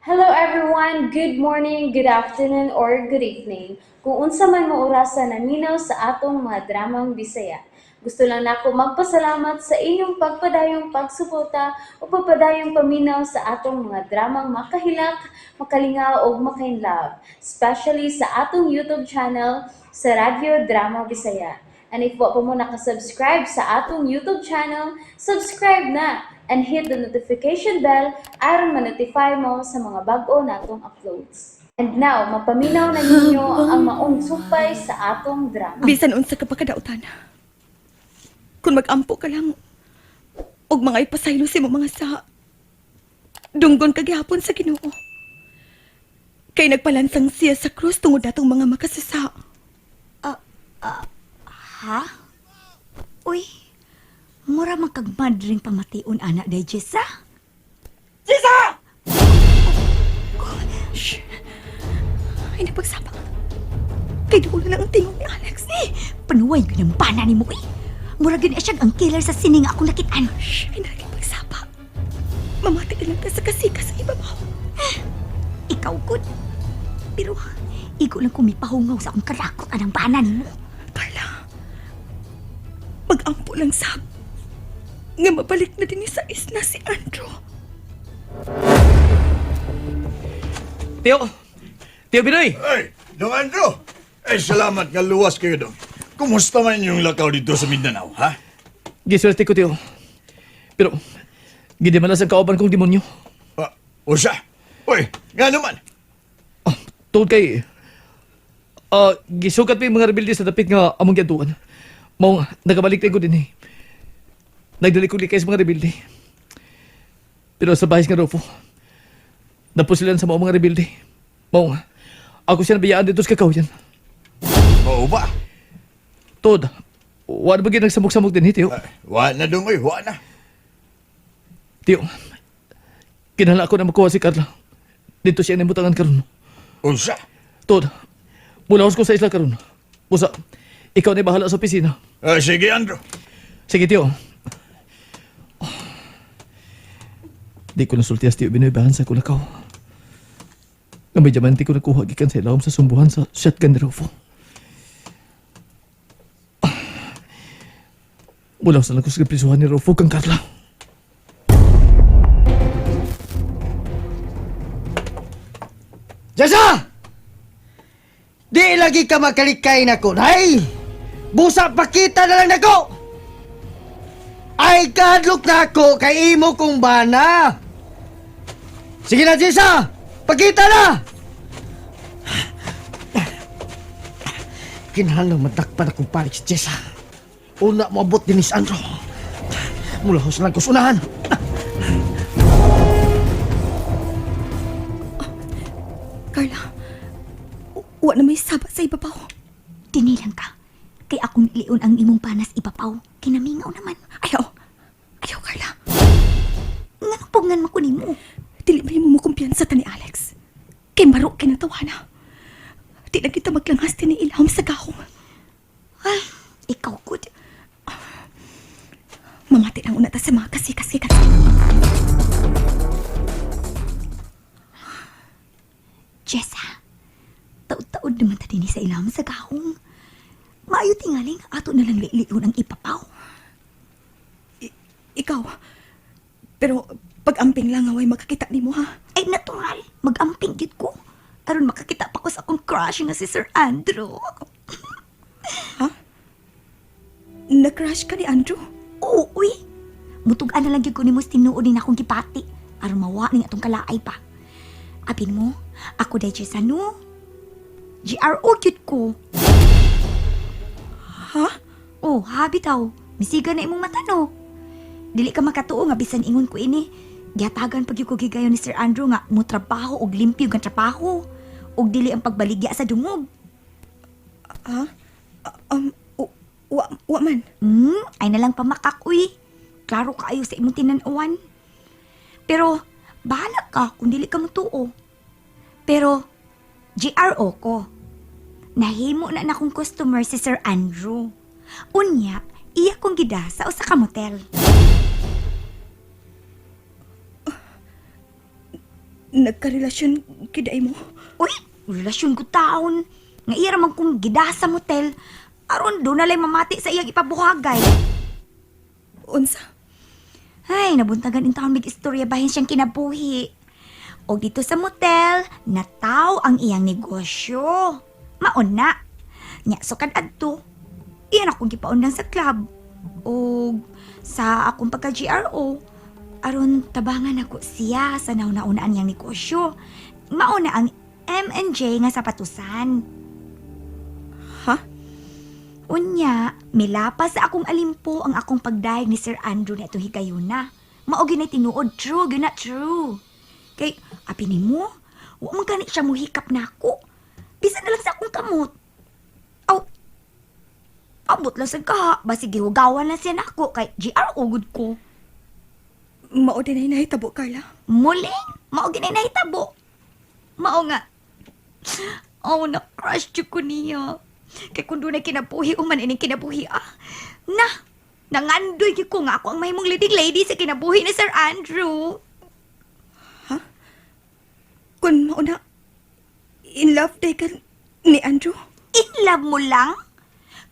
Hello everyone! Good morning, good afternoon, or good evening. Kung unsa man mo orasa naminaw sa atong mga dramang Bisaya. Gusto lang nako magpasalamat sa inyong pagpadayong pagsuporta o pagpadayong paminaw sa atong mga dramang makahilak, makalingaw ug makainlove, especially sa atong YouTube channel sa Radyo Drama Bisaya. And if wa pa mo nakasubscribe sa atong YouTube channel, subscribe na and hit the notification bell aron ma-notify mo sa mga bag-o natong uploads. And now, mapaminaw na ninyo ang maong sumpay sa atong drama. Bisan unsa ka pa kadautan. Kung mag-ampo ka lang, og mga ipasaylo sa imong mga sa, dunggon ka gihapon sa Ginoo. Kay nagpalansang siya sa krus tungod natong mga makasasa. Ha? Uy, mura man kag madring pamation ana day Jessa. Jessa! Shh. Ay, napagsama. Kay dulo na ang tingog ni Alex. Eh, panuway gyud ang bana nimo eh. Mura gyud na siyang ang killer sa sining akong nakitaan. Shh. Ay, nakipagsapa. Mamati na lang ta sa kasika sa ibabaw. Ikaw gud. Pero igo lang kung mipahungaw sa akong kalakot anang bana nimo. Carla, mag-ampo lang sab. Nga mabalik na din sa isla si Andrew. Tio! Tio Binoy! Ay, Dong Andrew! Eh, salamat nga luwas kayo, Dong. Kumusta man yung lakaw dito sa Mindanao, ha? Giswerte ko, Tio. Pero, gidimalas ang kauban kong demonyo. Ah, usa? Uy, nga naman. Ah, tungod kay... Ah, gisukat pa yung mga rebelde sa dapit nga among giadtuan. Mao nga, nakabalik tayo ko din eh. Nagdali ko likay sa mga rebelde. Pero sa bahis nga Rufo, napusilan sa mga rebelde. Mao nga, ako siya nabiyaan dito sa kakahuyan. Oo ba? Tod, wala ba gyud nagsamok-samok din eh, Tio? Ay, wa na, Dong. Uy, wa na. Tiyo, kinahanglan ako na makuha si Carla. Dito siya nimutangan karon. Unsa? Tod, mulahos ko sa isla karon. Busa, ikaw na bahala sa opisina. Ah, sige, Andrew. Sige, Tiyo. Oh. Di ko nasultias, Tiyo, binuibahan sa kulakaw. Nga may diamante ko nakuha gikan sa ilawom sa sumbuhan sa shotgun ni Rufo. Mulahos na lang ko sa prisuhan ni Rufo kang Carla. Jessa! Di lagi ka makalikay nako, nay! Busa pakita na lang nako! Ay, kahadlok na ako kay imo kong bana! Sige na, Jessa! Pakita na! Kinahanglang madakpan akong parik si Jessa. Una moabot din ni Sandro. Mulahos lang ko sunahan. Carla, wa na may saba sa ibabaw. Dinilang ka. Kay akong lion ang imong panas ipapaw. Kinamingaw naman. Ayaw. Ayaw, Carla. Nganong pugngan man ko nimo? Dili ba mo kumpiyansa ta ni Alex? Kay maro kay natawana. Di lang kita maglangas din ni ilawom sa gahom. Ay, ikaw gud. Mamati lang una ta sa mga kasikas-sikas. Jessa, taod-taod naman ta dinhi sa ilawom sa gahong. Maayo tingaling ato na lang lion ang ipapaw. Ikaw. Pero pag-amping lang away makakita nimo ha. Ay, natural. Mag-amping gid ko. Aron makakita pa ko sa akong crush nga si Sir Andrew. Na-crush ka ni Andrew? Oo, uy. Mutug-an na lang gyud ko nimo sa tinuod ni akong gipati. Aron mawa ning atong kalaay pa. Apin mo, ako day Jessa no. GRO gyud ko. Ha? Oh, habi taw. Misiga na imong mata no. Dili ka makatuo nga bisan ingon ko ini. Gihatagan pag ko gigayon ni Sir Andrew nga mo trabaho og limpyo nga trabaho ug dili ang pagbaligya sa dungog. Ha? Wa man. Ay na lang pamakak, uy. Klaro kaayo sa imong tinan-awan. Pero, bahala ka kung dili ka mutuo. Pero, GRO ko. Nahimo na na akong customer si Sir Andrew. Unya, iya kong gidasa usa ka motel. Nagkarelasyon kiday mo. Uy, relasyon ko taon. Nga iya raman kong gida sa motel. Aron do na lay mamati sa iyang ipabuhagay. Unsa? Ay, nabuntagan in taon mig istorya bahin siyang kinabuhi. O dito sa motel, nataw ang iyang negosyo. Maon na. Nya, sukad adto. Iyan akong gipaundang sa club. O sa akong pagka-GRO. Aron tabangan ako siya sa nauna-unaan niyang negosyo. Mauna ang M&J nga sapatusan. Ha? Unya, milapas sa akong alimpo ang akong pagdayeg ni Sir Andrew na itong higayuna. Mao gyud na tinuod, true, gyud na true. Kay, api nimo, wa man gani siya muhikap nako. Bisan na lang sa akong kamot. Aw, abot lang sa kaha, basig gihugawan lang siya nako kay GRO gud ko. Mao din ay nahitabo, Carla. Muli, mao gyud na nahitabo. Mao nga. Oh, na-crush jud ko niya. Kay kung doon ay kinabuhi, uman ining kinabuhi ah. Na, nangandoy gyud ko nga ako ang mahimong leading lady sa kinabuhi ni Sir Andrew. Kung mao na, in love day ka ni Andrew? In love mo lang?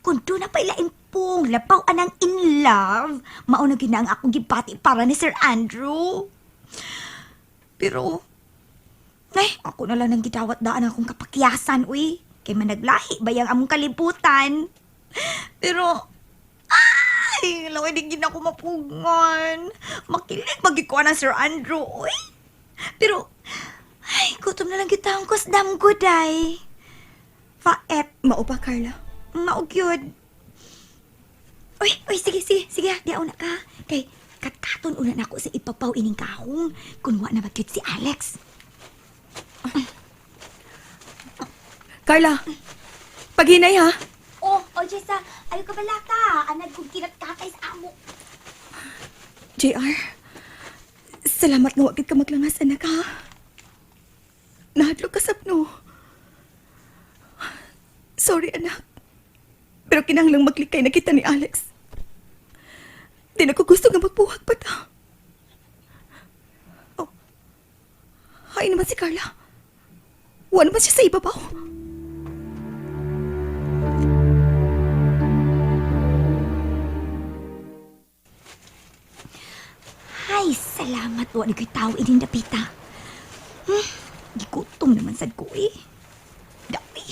Kung doon na pa ilaimpong, labaw anang in love, mao na gyud na ang akong gibati para ni Sir Andrew. Pero, ay, ako na lang nang gidawat daan akong kapakyasan, uy. Kay managlahi ba yang among kalibutan? Pero, ay, laway di gid ako mapugngan. Makilig magikuha ng Sir Andrew, uy. Pero, ay, gutom na lang kita ang kusdam ko, day. Faet. Mao ba, Carla? Mao gyud. Uy, uy, sige, sige, sige, di na ka. Kay katkaton una nako sa ipapaw ining kahong kun wa na magyud si Alex. Carla! Paghinay ha! Oh, oh Jessa, ayo ka bala ka. Anad kong kinatkatay sa amo. JR, salamat nga wagid ka maglangas, anak ha. Nahadlok ka sapno. Sorry, anak. Pero kinahanglang maglikay na kita ni Alex. Di na ko gusto nga magbuhag pa ta. Oh. Hay naman si Carla. Wa naman siya sa ibabaw. Ay, salamat wa ni ko'y tao ining dapita. Gigutom naman sad ko eh. Dawi.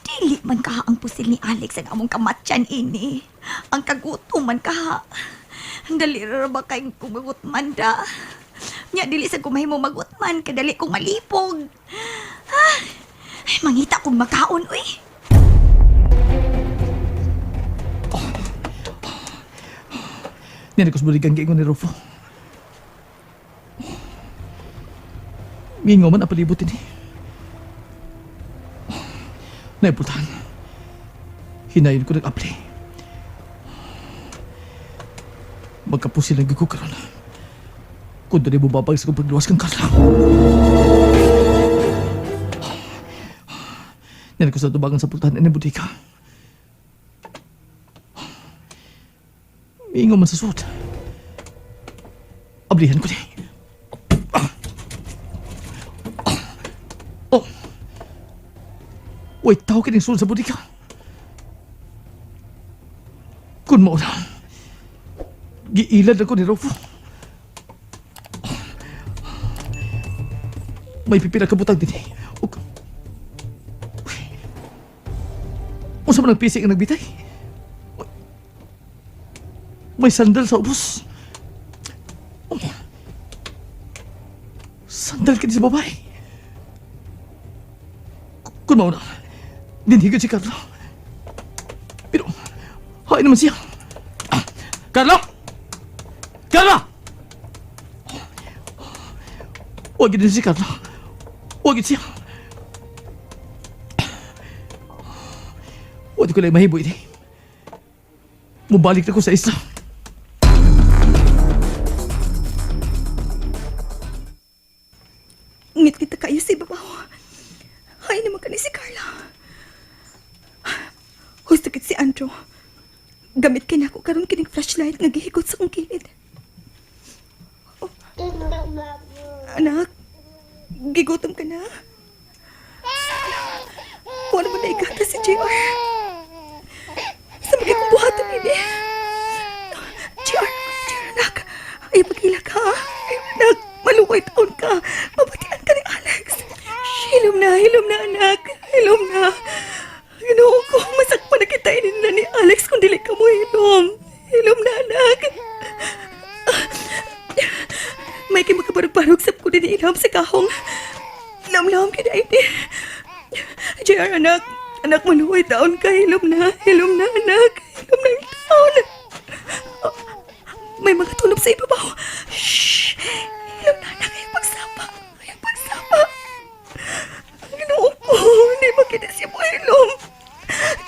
Dili man kaha ang pusil ni Alex ang among kamatyan ini. Ang kagutom man kaha. Dali ra ba kay kumagutman da. Nya dili sa kumahimo magutman kadali kong malipog. Ah, ay, mangita kong makaon uy. Niya ko buligan giingon ni Rufo. Mingaw man ang palibot ini. Naipultahan. Hinayon ko nag-apply. Magkapusil ang ko karon. Kung doon mo babag sa kong pagluwas kang Carla. Niya ko sa tubagan sa pultahan ini butika. Mingaw man sa suot. Ablihan ko ni. Oh! Wait, tao kining sulod sa butika. Kun mao na. Giilad ako ni Rufo. May pipila ka butang din eh. Ug... Uy. Unsa man ang pisik ang nagbitay? May sandal sa ubos. Oh. Sandal kini sa babae. Kung mauna, dinhigod si Carlo. Pero, hain naman siya. Ah, Carlo! Carlo! Huwag din si Carlo. Huwag siya. Huwag ko lang mahibo ini. Mubalik na ko sa isla. Ngit kita kayo sa ibabaw. Hay naman ka ni si Carla. Husto kit si Andrew. Gamit kinako karon kining flashlight nga gihigot sa kong kilid. Oh. Anak. Gigutom ka na? Kung ano man na igata si JR. Sa mga kong buhatan ini. JR, JR anak. Ay, pag-ila ka. Ay, anak, malukoy taon ka. Mabatian ka ni Alex. Hilom na anak. Hilom na. Ginoo ko, masakpan na kita ininla ni Alex kung dili ka mo hilom. Hilom na anak. May kay makabarog-barog sa ko din ilham sa kahong. Lamlam kina ini. JR, anak. Anak, maluway taon ka. Hilom na. Hilom na, anak. Hilom na yung taon. May mga tunob sa ibabaw. Shh! Hilom na, anak. Ayaw pagsapa. Ayaw pagsapa. Ginoo ko. Hindi makita siya mo hilom.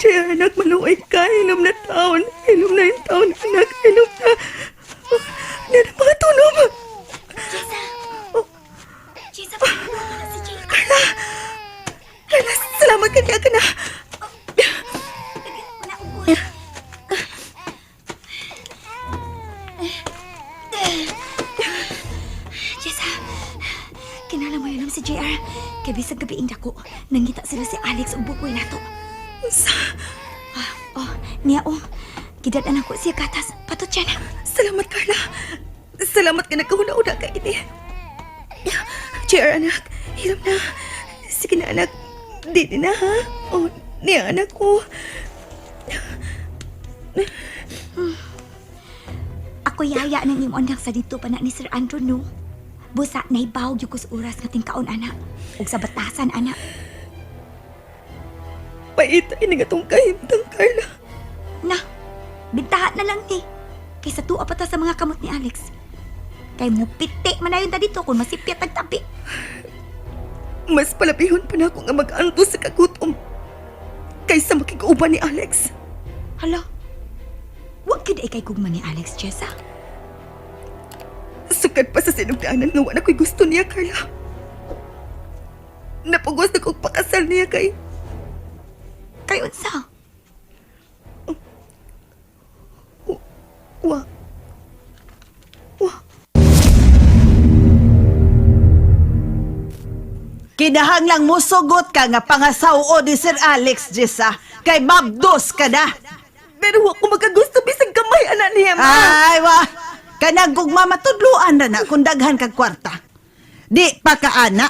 JR, anak, maluway ka. Hilom na taon. Hilom na yung taon, anak. Hilom na. Hindi na mga tunob. Jessa! Jessa, paano na si JR? Carla! Carla, salamat ka niya ka na. Jessa, kinala mo yun si JR. Kay bisag gabi dako, nangita sila si Alex ug bukoy nato. Sa, Ah, oh, niya oh. Gidad-an ako siya gatas. Patot siya na. Salamat, Carla. Salamat ka nagkahuna-una ka ini. JR, anak. Hiram na. Sige na, anak. Di na, ha? Oh, niya, anak ko. Ako yaya ng imong anak sa dito pa na ni Sir Andrew, no? Busa, naibawag yung kus oras nga tingkaon, ana. Ug sa batasan, ana. Paita, ini nga tong kahimtang, Carla. Na, bintahan na lang ni. Kaysa tuwa pa ta sa mga kamot ni Alex. Kay mo piti man na yun ta dito kung masipyat ang tabi. Mas palabihon pa na ako nga mag-antos sa kagutom kaysa makig-uban ni Alex. Hala, wag gyud ay kay gugma ni Alex, Jessa. Sukad pa sa sinugdanan nga wala ko'y gusto niya, Carla. Napugos na kong pakasal niya kay. Kay unsa? Wa. Wa. Kinahanglang musugot ka nga pangasaw ni Sir Alex, Jessa. Kay mabdos ka na. Pero wa ko makagusto bisag gamay anak niya, ma. Ay, wa. Kanang gugma matudluan na na kung daghan kag kwarta. Di pa ka ana.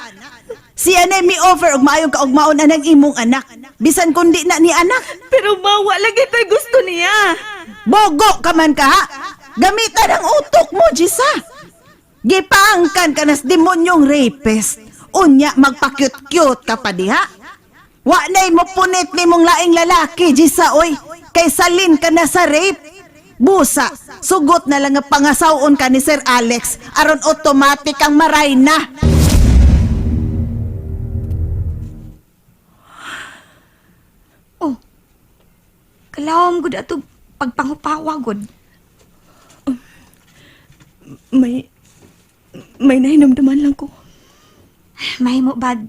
Siya na mi offer og maayong kaugmaon anang imong anak. Bisan kun di na ni anak. Pero ma, wala gyud gusto niya. Bogo ka man ka ha. Gamitan ang utok mo, Jessa. Gipaangkan ka nas demonyong rapist. Unya magpa-cute-cute ka pa diha. Wa na'y mo punit ni mong laing lalaki, Jessa, oy. Kay salin ka na sa rape. Busa, sugot na lang nga pangasawon ka ni Sir Alex aron automatic ang maray na. Oh, kalawom gud ato pagpangupawa gud. May nahinumduman lang ko. Mahimo bag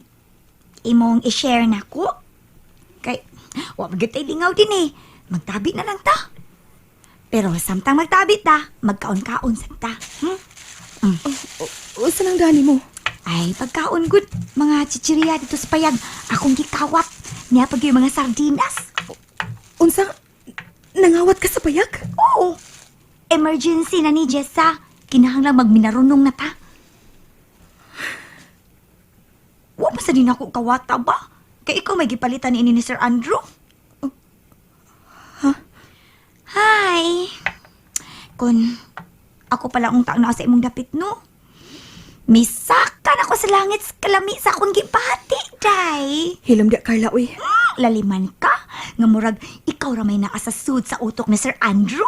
imong i-share na ko? Kay, wa man gyud tay lingaw din eh. Magtabi na lang ta. Pero samtang magtabi ta, magkaon-kaon sad ta. Hmm? Usa lang dani mo? Ay, pagkaon gud, mga chichirya dito sa payag, akong gikawat. Niya pag yung mga sardinas. Unsa? Nangawat ka sa payag? Oo. Emergency na ni Jessa. Kinahanglan magminarunong na ta. Wa pa sa din ako kawata ba? Kay ikaw may gipalitan ini ni Sir Andrew. Huh? Hi. Kun ako pala ang taong naa sa imong dapit no. Misakan ako sa langit sa kalami sa akong gibati, day. Hilom di, Carla, uy. Laliman ka nga murag ikaw ra may naa sa sud sa utok ni Sir Andrew.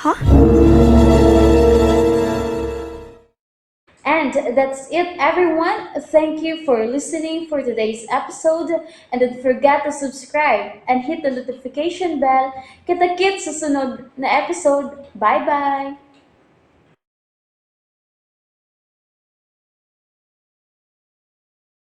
Ha? And that's it, everyone. Thank you for listening for today's episode. And don't forget to subscribe and hit the notification bell. Kita-kits sa sunod na episode. Bye-bye!